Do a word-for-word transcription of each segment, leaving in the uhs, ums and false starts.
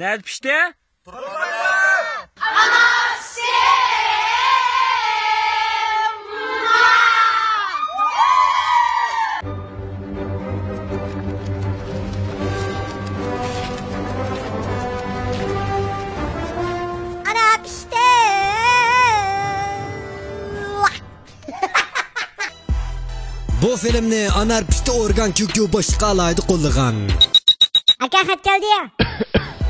نەدە پىشتى؟ ئانا پىشتى. بۇ فىلىمنى ئانار پىشتى ئورگان كيۇكيۇ باشلىقى ئالاھىدە قوللىغان. ئاكا، خەت كەلدى.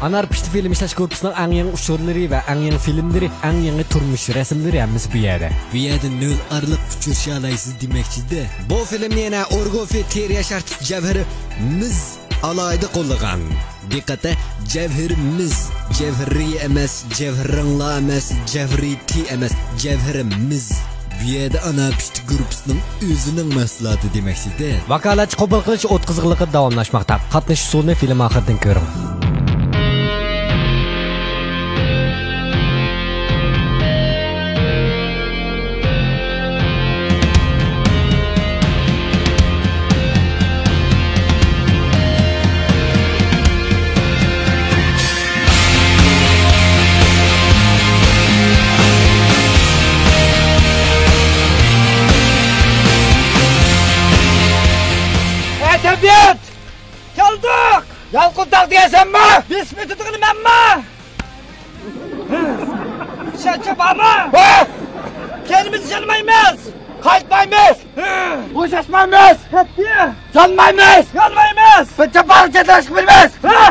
ئانار پىشتى فىلىم ئىشلەش گۇرۇپپىسىنىڭ ئەڭ يېڭى ئۇچۇرلىرى ۋە ئەڭ يېڭى فىلىملىرى، ئەڭ يېڭى تۇرمۇش رەسىملىرى ھەممىسى بۇ يەردە. بۇ يەردە نۆل ئارىلىق ئۇچرىشالايسىز دېمەكچىدە. بۇ فىلىمنى يەنە ئورگوفى تېرىياش ئارتىس جەۋھىرى مىز ئالاھىدە قوللىغان. دىققەت، جەۋھىرىمىز، جەۋھىرى ئەمەس، جەۋھىرىڭلار ئەمەس، جەۋھىرى تى ئەمەس، جەۋھىرىمىز. بۇ يەردە ئانار پىشتى گۇرۇپپىسىنىڭ ئۆزىنىڭ مەھسۇلاتى دېمەكچىدە. ۋاكالەتچى قوبۇل قىلىش ئوتقىزغىنلىقى داۋاملاشماقتا. قاتنىشىش ئۇسۇلىنى فىلىم ئاخىرىدىن كۆرۈڭ. ئەي تەبىئەت! كەلدۇق! يالقۇن تاغ دېگەن سەنمۇ؟ بېسىپ ئۆتىدىغىنى مەنمۇ؟ ئىشەنچىڭ بارمۇ؟ ھە! كەينىمىزدىن يانمايمىز! قايتمايمىز! بوشاشمايمىز! قەتئىي! يانمايمىز! يانمايمىز! بىر چاپانلىق چەتلەشكە بىلمەيمىز! ھە!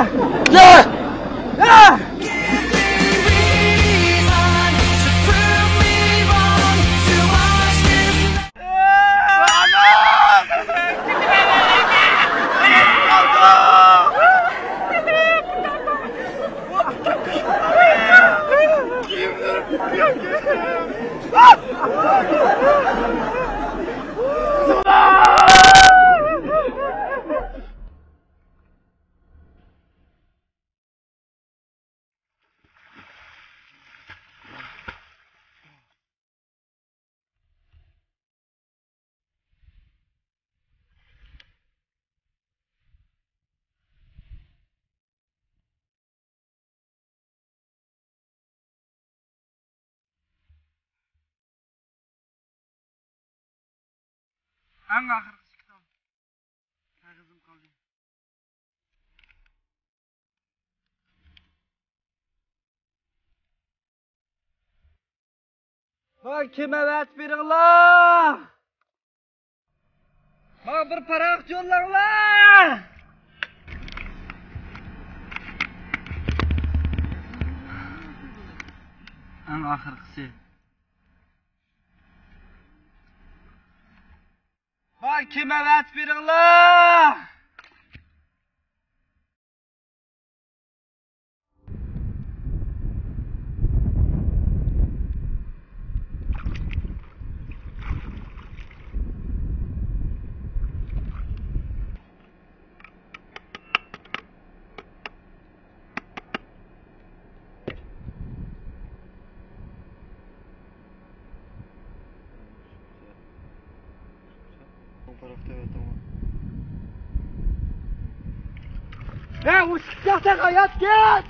يا! يا! ئەڭ ئاخىرقىسى كىتاب. كاغىزىم قالدى. ماڭا كېمە ئەۋەتىپ بېرىڭلار! ماڭا بىر پاراخوت يوللاڭلار! ئەڭ ئاخىرقىسى. ماڭا كېمە ئەۋەتىپ بېرىڭلار! ھە، ئۇششاق تەقەيات كەت!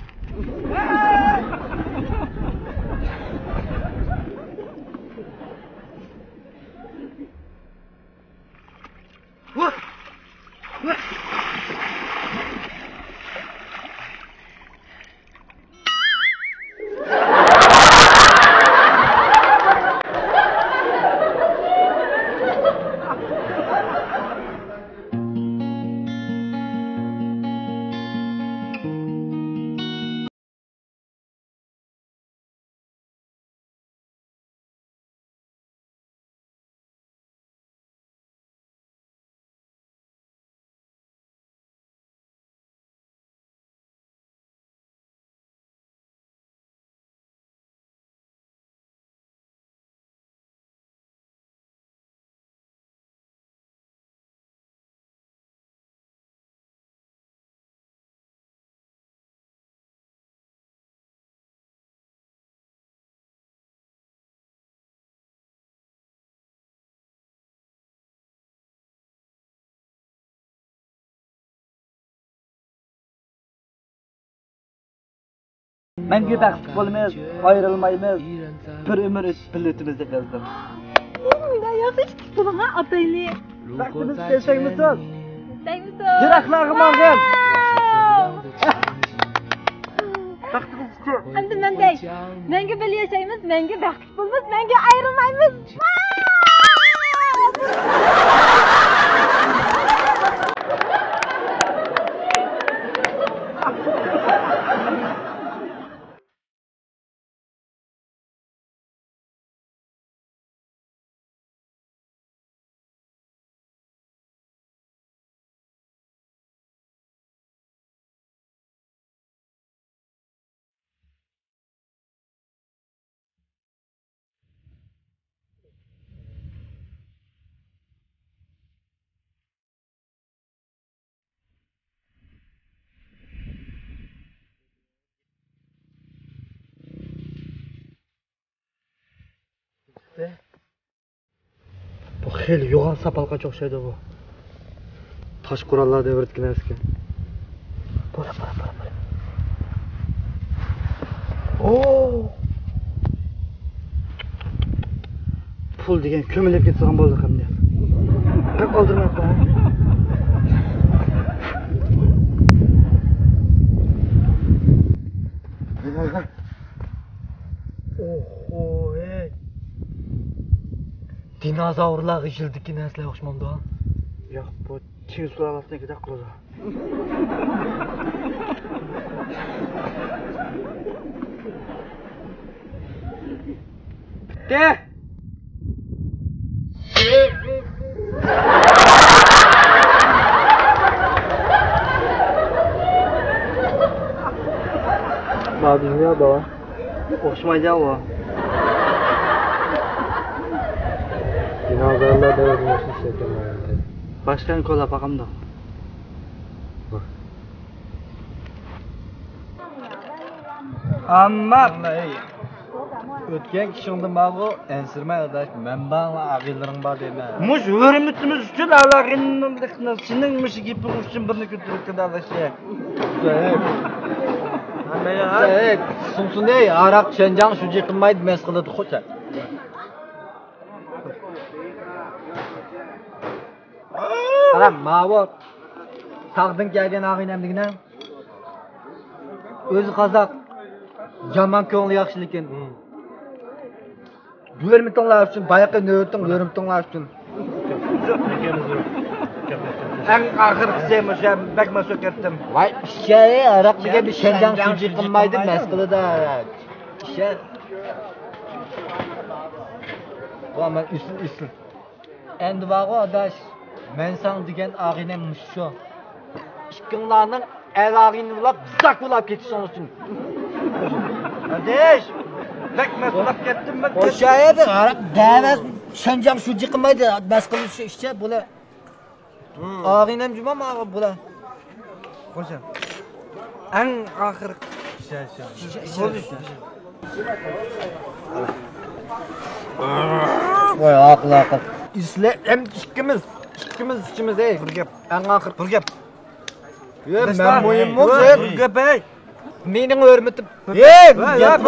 مەڭگۈ بەختلىك بولىمىز، ئايرىلمايمىز، بىر ئۆمۈر ئۆتۈپ بىللە ئۆتىمىز دەپ يازدىم. ئۇي، ياخشى كىچىك بولۇڭا ئاتايلى. بەختىمىز تەگمىسۇن. تەگمىسۇن. يىراقلارغا ماڭغىن. بەختىمىز ئۈچۈن. ئەمدى مەن دەي. مەڭگۈ بىللە ياشايمىز، مەڭگۈ بەختلىك بولىمىز، مەڭگۈ ئايرىلمايمىز. بۇ خېلى يوغان ساپالغا ئوخشايدۇ بۇ. تاش قوراللار دەۋرىدىكى نەرسىكەن. بولا، بولا، بولا، بولا. ئوو! پۇل دېگەن كۆمۈلۈپ كېتىدىغان بولدى قېنى. بەك ئالدىرىمايدۇ. ئوھو، ھەي. دىنوزاۋرلارغا يىلدىكى نەرسىلەر ئوخشىمامدۇ؟ ياق، بۇ چىڭ سۇلالاسىنىڭكىدەك قىلىدۇ. پۈتتى. ما دۇنيا بابا. ئوخشىمايدۇ ئۇ. دىنوزاۋرلار دەۋرىدە ياشاش ئىكەن. باشقا كولا باقامدۇ؟ ئەمما ئۆتكەن كىشىڭدىن بارغۇ، ئەنسىرىمە ئاداش، مەن بارلا ئاغىنىلىرىڭ بار دەيمەن. مۇشۇ ھۆرمىتىمىز ئۈچۈن ئالاغىنىڭ سېنىڭ مۇشۇ گېپىڭ ئۈچۈن بىرنى كۆتۈرۈپ كېلە ئاداش. سۇڭسۇنەي، ھاراق شەنجاڭ شۇجى قىلمايدۇ، مەس قىلىدۇ خوچا. قارا، ماۋۇ تاغدىن كەلگەن ئاغىنەم دېگىنە. ئۆزى قازاق، يامان كۆڭلى ياخشى لېكىن. بۇ ھۆرمىتىڭلار ئۈچۈن، بايىقى نۆۋىتىڭ ھۆرمىتىڭلار ئۈچۈن. ئەڭ ئاخىرقىسى مۇشۇ بەك مەسۇل كەتتىم. ۋاي، ئىششەي، ھاراق دېگەن بىر شەنجاڭ شۇجى قىلمايدۇ، مەس قىلىدۇ ھاراق. ئىششەي. ۋا، مەن ئۈسۈل، ئۈسۈل. ئەمدى بارغۇ ئاداش، مەن ساڭا دېگەن ئاغىنەم مۇشۇ. ئىككىڭلارنىڭ ئەر ئاغىنە بولاپ زاك بولاپ كېتىشىڭلار ئۈچۈن. ئاداش، بەك مەس بولاپ كەتتىم مەن. ئوشايدى، ھاراق دەۋەس، شەنجاڭ شۇجى قىلمايدۇ، مەس قىلىش ئىشچە بۇلار. ئاغىنەم جۇما ماغا بۇلار. خوشە. ئەڭ ئاخىرقى. ۋاي، ئاقىل، ئاقىل. ئىسلە، ئەم، ئىككىمىز، ئىككىمىز ئىچىمىز، ئەي. بىر گەپ. ئەڭ ئاخىر. بىر گەپ. يا، مەن مۇھىم بولسا. بىر گەپ، ئەي. مېنىڭ ھۆرمىتىم. ئەي، بىر گەپ.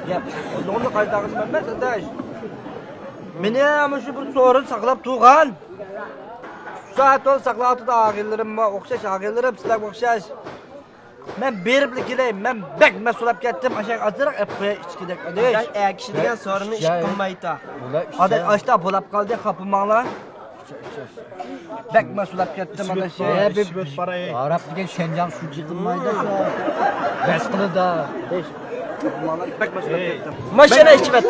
گەپ. مېنى مۇشۇ بىر سورۇن ساقلاپ تۇرغان. شۇ سائەت بولسا ساقلاۋاتىدۇ ئاغىنىلىرىم، ئوخشاش ئاغىنىلىرىم، سىلەرگە ئوخشاش. مەن بېرىپلا كېلەي، مەن بەك مەس بولاپ كەتتىم، ئاشۇ ئازراق ئەپ قوياي ئىچكىدەك، ئاداش. ئاداش، ئەر كىشى دېگەن سورۇننى ئىش قىلمايتا. ئاداش، ئاشتا بولاپ قالدى، خاپىماڭلار. بەك مەس بولاپ كەتتىم، ئاداش. ھاراق دېگەن شەنجاڭ شۇجى قىلمايدۇ، شۇ. مەس قىلىدۇ. بەك مەس بولاپ كەتتىم. ماشىنا ئىچىۋەت.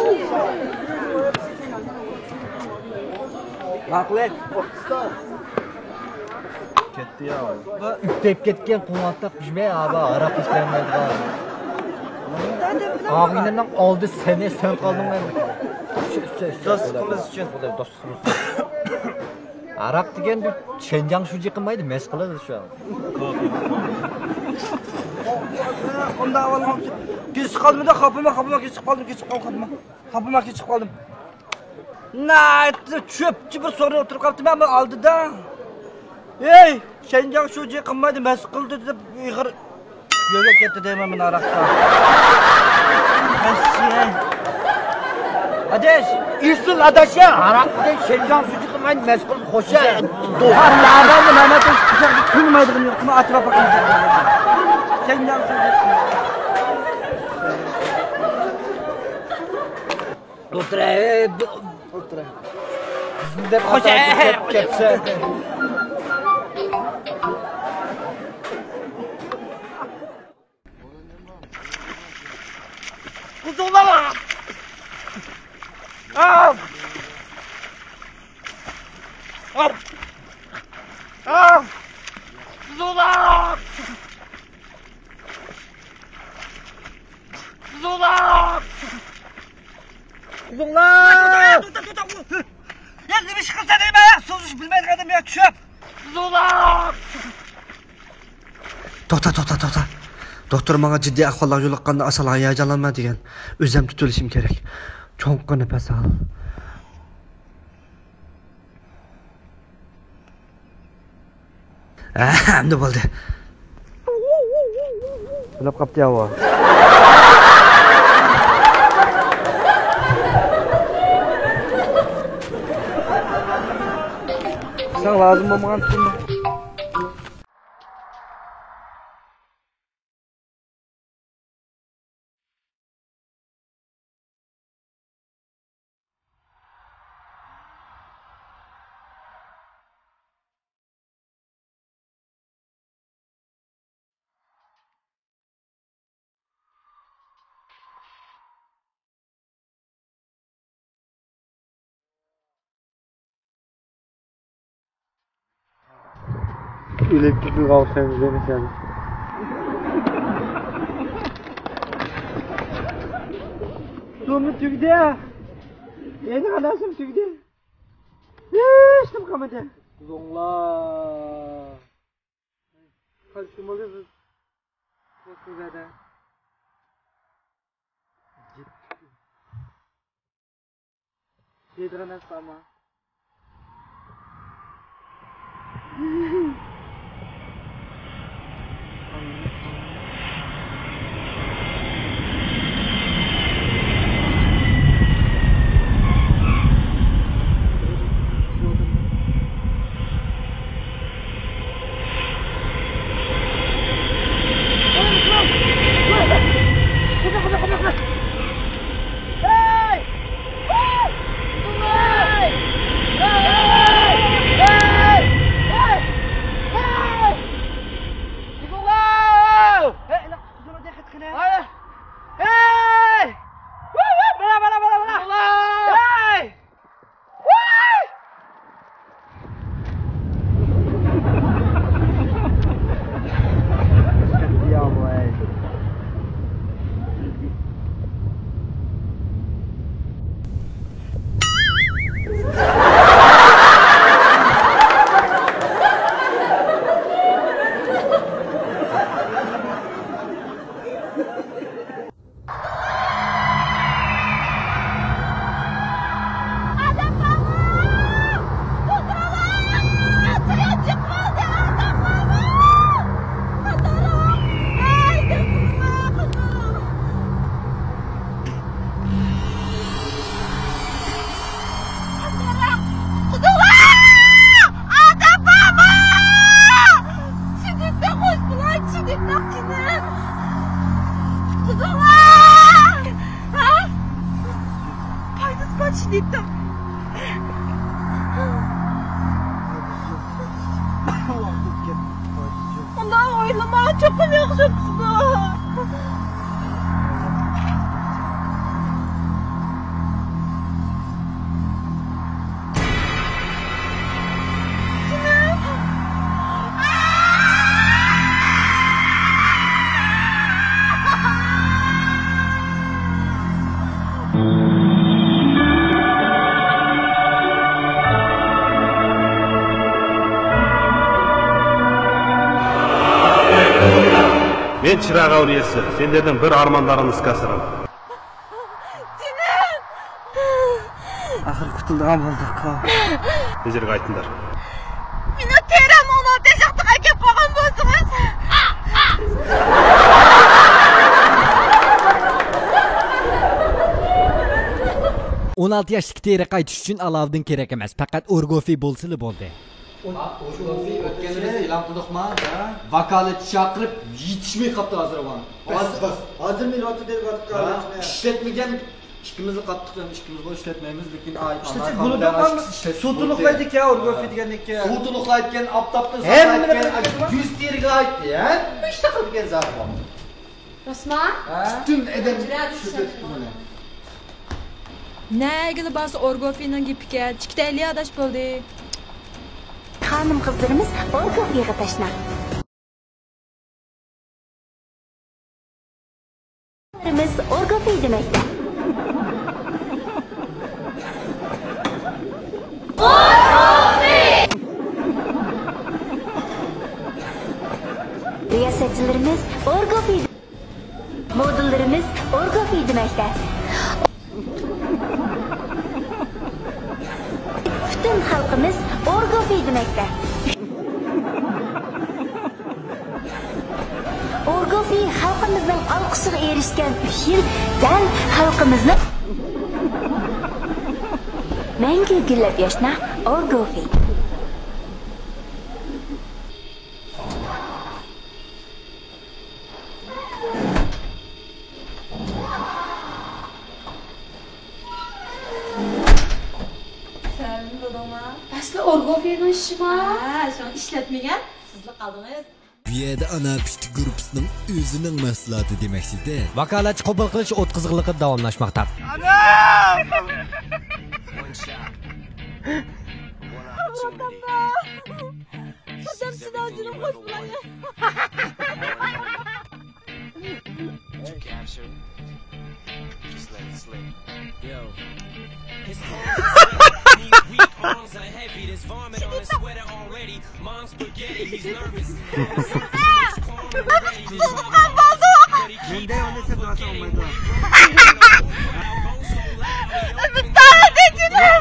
ماقۇل. كەتتى يا. ئۈكتەپ كەتكەن قوڭغاقتاق پىشمەي، ئابا، ھاراق ئىچمەيدىغان. ئاغىنىنىڭ ئالدى سەن، سەن قالدىڭ ئەمدى. دوستلۇقىمىز ئۈچۈن. دوستلۇقىمىز ئۈچۈن. ھاراق دېگەن بىر شەنجاڭ شۇجى قىلمايدۇ، مەس قىلىدۇ شۇ. ئۇنداق ئەۋۋال كېچىكىپ قالدىم، خاپىما، خاپىما، كېچىكىپ قالدىم، كېچىكىپ قالدىم، خاپىما. خاپىما، كېچىكىپ قالدىم. ناھايىتى چۆپچى بىر سورۇن ئولتۇرۇپ قاپتىمەن ئالدىدا. ھەي، شەنجاڭ شۇجى قىلمايدۇ، مەس قىلدى دەپ ئېغىر. يۆگەپ كەتتى دەيمەن مانا ھاراققا. ئاداش! ئېسىل ئاداش يا! ھاراق بىلەن شەيتان سۈيى قىلمايدۇ، مەس قىلىپ خوشا. دوستلار. نادان، نادان، كۈلمەيدىغىنى يوق. ئاچىراپ باقىمىز. شەيتان سۈيى. ئولتۇراي، ئولتۇراي. بىزنى دەپ خوش، خاتالىققا كەپ-، كەپسە. قۇزۇڭلار! ئاپ! ئاپ! ئاپ! قۇزۇڭلار! قۇزۇڭلار! قۇزۇڭلار! توختا، توختا، توختا، توختا! يا، نېمە ئىش قىلسا دەيمەن، يا، سوزۇش بىلمەيدىغان ئادەم، يا، چۈشۈپ! قۇزۇڭلار! توختا، توختا، توختا! دوختۇر ماڭا جىددىي ئەھۋاللار يولۇققاندا ئاسانلا ھاياجانلانما دېگەن. ئۆزۈم تۇتۇۋېلىشىم كېرەك. چوڭقۇر نەپەس ئال. ھە، ئەمدى بولدى. ئۆلۈپ قاپتۇ يا ئۇ. ساڭا لازىم بولمىغان پۇلنى. ئۆلۈپ كېتىدىغان ئوخشايمىز دېمىسەم. سۇمۇ تۈگىدى. يەنە قاناسىم تۈگىدى. ھېچنېمە قالمىدى. زوڭلار. قايسى بولدى بىز؟ بۇ سۆزلەردە. دەيدىغان نەرسە بارمۇ؟ قۇزۇڭلار! ئادەم بارمۇ؟ چىدىتتى قوشنىلار، چىدىتتى قېنى. قۇزۇڭلار! ھە؟ پايدىسى بار چىدىتتى. ئۇنداق ئويلىما، چوقۇم ياخشى ئۆتىدۇ. Men Chiroq Avliyosi, senlarning bir armonlaringni iskasiraman. Jinim! ئاخىرى قۇتۇلىدىغان بولدۇق. نېمە ئېيتتىڭلار؟ مېنىڭ تېرەمنى ئۇنىڭ تېشىقتىغا ئەكەپ قويغان بولسىڭىز. ئون ئالتە ياشتىكى تېرە قايتىش ئۈچۈن ئالاۋۇددىن كېرەك ئەمەس، پەقەت ئورگوفى بولسىلا بولدى. ھا، ئورگوفى ئۆتكەندە بىز ئېلان قىلدۇقما؟ ھە؟ ۋاكالەتچى چاقىرىپ يېتىشمەي قاپتۇ ھازىر ۋاڭ. ھازىر، ھازىر مېنى ئوتتۇرىدە ۋاكالەتچى. ھە، ئىشلەتمىگەن. ئىككىمىزلا قاتتىق، ئىككىمىزلا ئىشلەتمەيمىز، لېكىن ئاي، ئىشلەتسە ئانا بولىدۇ، خانىم بارمىسى؟ ئىشلەتسە سۇ بولدى. تولۇقلايدىكەن، ئورگوفى دېگەندىكىن. سۇ تولۇقلايدىكەن، ئاپتاپتا ھەممىنى ساقلايدىكەن، قىلىدىكەن. يۈز تېرىگە ئايتتى، ھە؟ ھەممە ئىشنى قىلىدىكەن زادى. راستما؟ ھە؟ پۈتۈن ئادەم شۇ كۆرۈپتۇ بۇنى. نەگىلا بارسا ئورگوفىنىڭ گېپىكەن، چىقىتەيلى ئاداش بولدى. خانىم قىزلىرىمىز ئورگوفىغا تەشنا. رىمىز ئورگوفى دېمەكتە. رىياسەتچىلىرىمىز ئورگوفى، مودېللىرىمىز ئورگوفى دېمەكتە. پۈتۈن خەلقىمىز ئورگوفى دېمەكتە. ئورگوفى خەلقىمىزنىڭ ئالقىشىغا ئېرىشكەن ئۈچ يىل دەل خەلقىمىزنىڭ مەڭگۈ گۈللەپ ياشنا ئورگوفى. سەۋەبىنى بىلدىڭما؟ ئەسلى ئورگوفىنىڭ ئىشىما؟ ھە، شۇڭا ئىشلەتمىگەن، سىزلا قالدىڭىز. بۇ يەردە ئانا كۈچلۈك گۇرۇپپىسىنىڭ ئۆزىنىڭ مەھسۇلاتى دېمەكچىدە. ۋاكالەتچى قوبۇل قىلىش ئوت قىزغىنلىقىدا داۋاملاشماقتا. بىردەم سىناجىنىم قوش بۇلايلى. Did you capture it? Just let it slip. Yo. His palms are sweaty, knees weak, arms are heavy. There's vomit on his sweater already. Mom's spaghetti, he's nervous. مەندە ئۇنى سەت ئاتالمايدۇ.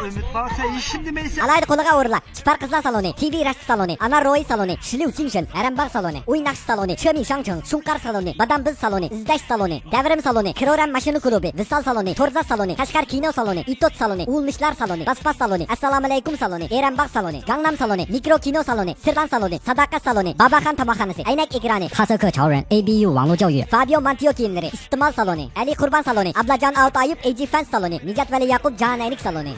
ئۈمىد بار، سەن ھېچنېمە دېمەيسەن. ئالاھىدە قولىغا ئورۇنلار. چىپار قىزلار سالونى، تىۋى رەسىم سالونى، ئانار روھى سالونى، شىلىۋ چىڭشېن، ھەرەمباغ سالونى، ئۇيناخشا سالونى، چۆمى شاڭچىڭ، شۇڭقار سالونى، بادام بىز سالونى، ئىزدەش سالونى، دەۋرىم سالونى، كرورەم ماشىنا كۇلۇبى، ۋىسال سالونى، تورزاس سالونى، قەشقەر كىنو سالونى، ئىتوت سالونى، ئۇلنىشلار سالونى، باسپاس سالونى، ئەسسالامۇئەلەيكۇم سالونى، ئېرەمباغ سالونى، گاڭنام سالونى، مىكرو كىنو سالونى، سىرلان سالونى، ساداقەت سالونى، باباخان تاماقخانىسى، ئەينەك ئېكرانى، خاسوكو چاۋرېن، ئەي بى يۇ ۋاڭلۇجاۋ يۈ، فابىيو مانتىيو كىيىملىرى، ئىستېمال سالونى، ئەلى قۇربان سالونى، ئابلاجان ئاۋۇت ئايۇپ، ئەي جى فەنس سالونى، نىجات ۋەلى ياقۇپ، جاھان ئەينىك سالونى.